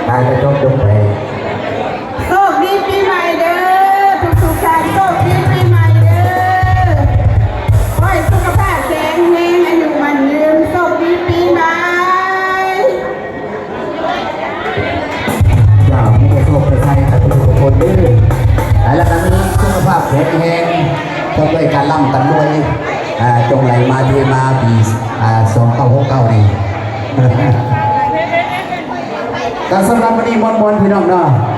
ການກະທົບລົງໄປ. ໂຊກດີປີໃໝ່ເດີ ທຸກໆທ່ານ ໂຊກດີປີໃໝ່ເດີ ຂໍໃຫ້ສຸຂະພາບແຂງແຮງ ອາຍຸໝັ້ນຍືນ ໂຊກດີປີໃໝ່. ເຈົ້າ ມີແຕ່ໂຊກແຕ່ໄຊກັບທຸກໆຄົນເດີ ແລ້ວກະມີສຸຂະພາບແຂງແຮງ ພ້ອມດ້ວຍການລ່ຳກັນລວຍ ອ່າ ຈົ່ງໄຫຼມາເທມາປີ ອ່າ ສອງເກົ້າຫົກເກົ້ານີ້. ກະສຳລັບມື້ນີ້ມ່ວນໆ ພີ່ນ້ອງເນາະ.